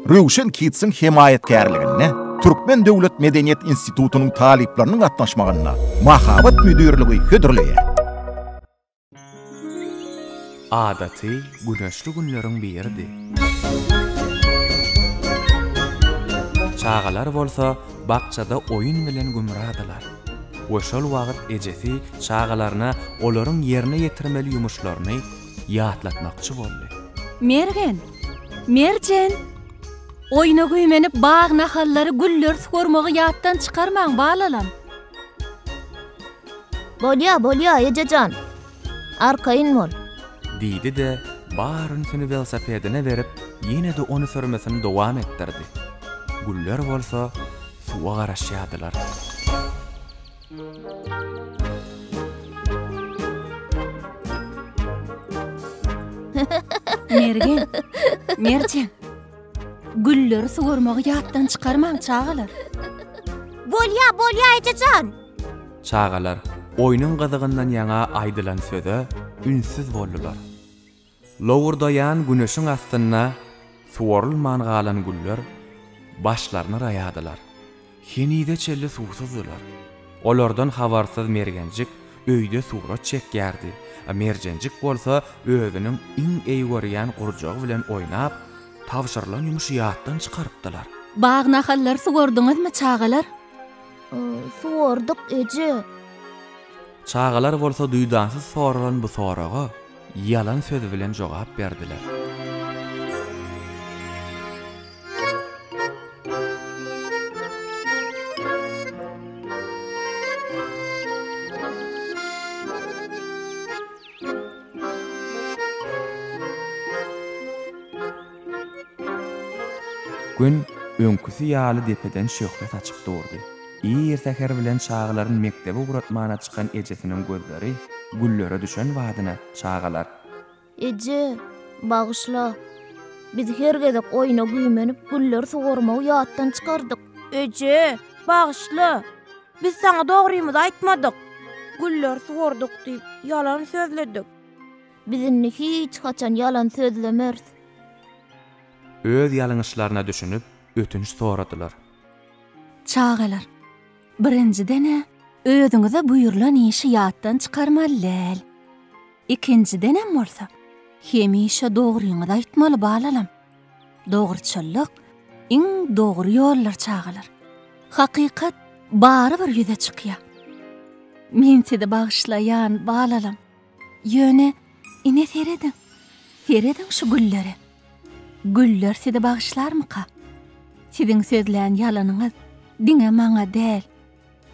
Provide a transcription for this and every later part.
Röwşen Kidsiň hemaýatkärliginde Türkmen döwlet medeniýet institutynyň talyplarynyň gatnaşmagynda Mahabat müdirligi hödürleýär. Adaty güneşli günleriň biridi. Çagalar bolsa bakjada oýun bilen gümradylar. We şol wagt ejesi çagalaryna olaryň ýerine ýetirmeli ýumuşlaryny ýatlatmakçy boldy. Mergen! Merjen! Oýna güýmenip bag nahallary gülleri suwarmagy ýatdan çykarmaň, balalam! Bolýa, bolýa, eje jan. Arkaýyn bol. Diýdi-de, bar ünsüni welosipedine berip, ýene-de ony sürmesini dowam etdirdi. Güller bolsa suwa garaşýardylar. Mergen, Merjen, gülleri suwarmagy ýatdan çykarmaň, çagalar. Bolýa, bolýa, eje jan. Çagalar oýnuň gyzygyndan ýaňa aýdylan söze ünssüz boldular. Lowurdaýan güneşiň astynda suwarylman galan güller başlaryny yraýardylar. Henize çenli suwsuzdylar. Olardan habarsyz Mergenjik öýde surat çekýärdi, a Merjenjik bolsa özüniň iň eý görýän gurjagy bilen oýnap, tabşyrylan ýumuşy ýatdan çykarypdylar. Bag nahallary suwardyňyzmy, çagalar? Suwardyk, eje. Çagalar bolsa duýdansyz soralan bu soraga ýalan söz bilen jogap berdiler. Gün öňküsi ýaly depeden şöhle saçyp durdy. Ir säher bilen çagalaryny mekdebe ugratmana çykan ejesiniň gözleri güllere düşen badyna çagalar. Eje, bagyşla. Biz her gezek oýna güýmenip, gülleri suwarmagy ýatdan çykardyk. Eje, bagyşla. Biz saňa dogrymyzy aýtmadyk. Gülleri suwardyk diýip, ýalan sözledik. Biz indi hiç haçan ýalan sözlemeris. Öz ýalňyşlaryna düşünip, ötünç soradylar. Çagalar, birinjiden-ä, özüňize buýrulan işi ýatdan çykarmaly däl. Ikinjidenem bolsa, hemişe dogryňyzy aýtmaly, balalam. Dogruçyllyk iň dogry ýoldur, çagalar. Hakykat barybir ýüze çykýar. Men sizi bagyşlaýan, balalam. Ýöne, ine serediň, serediň şu güllere. Güller sizi bagyşlarmyka? Siziň sözlän ýalanyňyz diňe maňa däl,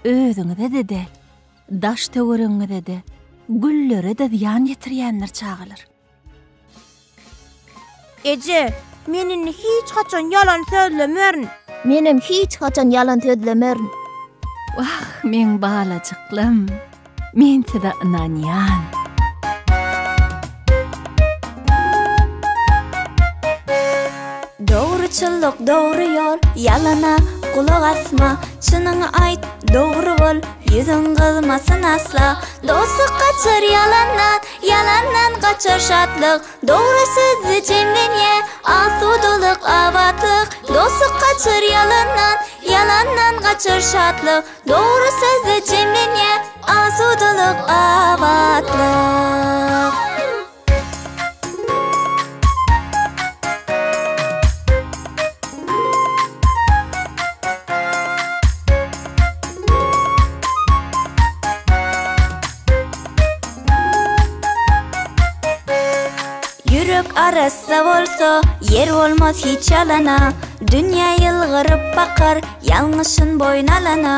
özüňize-de däl, daş-töweregiňize-de, güllere-de zyýan ýetirýändir, çagalar. Eje, men indi hiç haçan ýalan sözlemerin. Menem hiç haçan ýalan sözlemerin. Wah, meň balajyklam, men size ynanýan. Dogruçyllyk dogry ýol, ýalana gulak asma, çynyňy aýt, dogry bol, ýüzüň gyzmasyn asla. Dostluk gaçar ýalandan, Ýalandan gaçar şatlyk, Dogry sözde jemlenýär Asudalyk, abatlyk. Dostluk gaçar ýalandan, Ýalandan gaçar şatlyk, Dogry sözde jemlenýär Asudalyk, abatlyk. Ýürek arassa bolsa, ýer bolmaz hiç ýalana, Dünýä ýylgyryp bakar, ýalňyşyn boýun alana.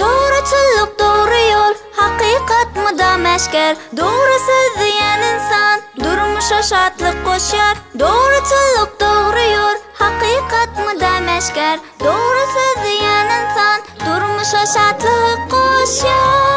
Dogruçyllyk dogry ýol, hakykat mydam äşgär, Dogry söz diýen ynsan, durmuşa şatlyk goşýar. Dogruçyllyk dogry ýol, hakykat mydam äşgär, Dogry söz diýen ynsan, durmuşa şatlyk goşýar.